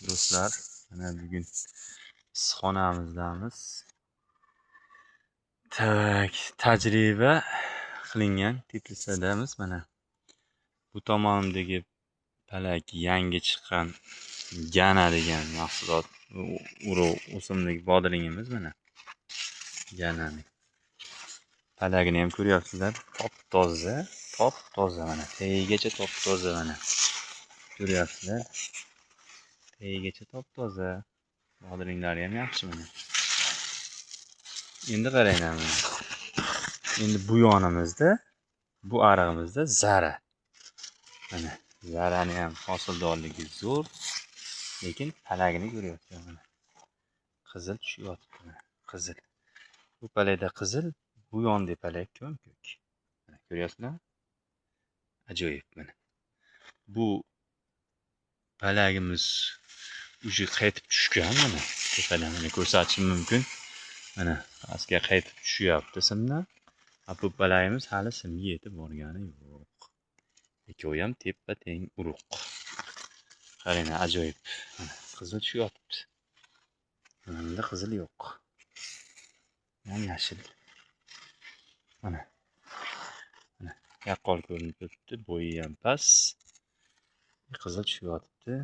Do'stlar, mana bugun issiqxonamizdamiz. Tak, tajriba qilingan teplitsadamiz mana. Bu tomonimdagi palak yangi chiqqan Gana degan mahsulot, urug' o'simlik bodringimiz mana. Ganani. Palagini ham ko'ryapsizlar, top-toza, top-toza mana. Tagigacha top-toza mana. Ko'ryapsizlar. Tagigacha top-toza. Bodringlari ham yaxshi mana. Endi qaranglar mana. Endi bu yonimizda, bu arig'imizda zara. Mana zarani ham hosildorligi zo'r, lekin palagini ko'ryapsizlar mana. Qizil tushyapti mana, qizil. Bu palakda qizil, bu yonda palak ko'm-ko'k. Mana ko'ryapsizlar? Ajoyib mana. Bu palagimiz уже qaytib tushgan mana. Tepadan mana ko'rsatishim mumkin. Mana pastga qaytib tushyapti simdan. Bu palagimiz hali simga yetib borgani yo'q. Ikkovi ham teppa-teng urug'. Qaranglar, ajoyib. Mana qizil tushyapti. Mana bunda qizil yo'q. Ham yashil. Mana. Mana yaqqol ko'rinib turibdi, bo'yi ham past. Qizil tushyapti.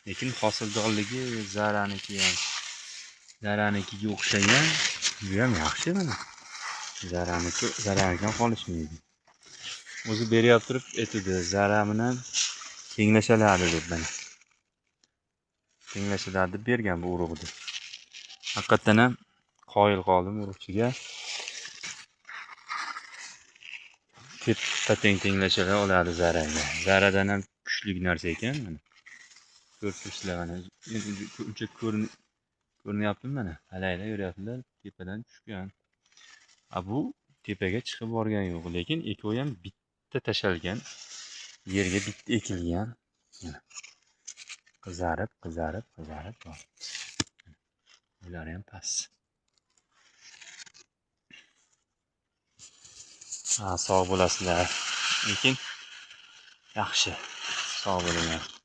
Lekin hosildorligi zaraniki ham zaranikiga o'xshagan. Bu ham yaxshi mana. Zaraniki, zaranikidan qolishmaydi. O'zi beryap turib aytdi, zara bilan tenglashadi deb mana. Tenglashadi deb bergan bu urug'ni. Haqiqatan ham qoyil qoldim urug'chiga. Teppa-teng tenglashalar oladi zaraga. Zaradan ham kuchli narsa ekan mana. Ko'rib turibsizlar mana. Uncha ko'rinyaptimi mana? Palaklar ko'ryapsizlar, tepadan tushgan. A bu tepaga chiqib borgan yo'q, lekin ikkovi ham bitta tashalgan, yerga bitta ekilgan. Mana. Qizarib, qizarib, qizarib boribdi. Ular ham past. Ha, sog' bo'lasizlar. Lekin yaxshi. Sog' bo'linglar.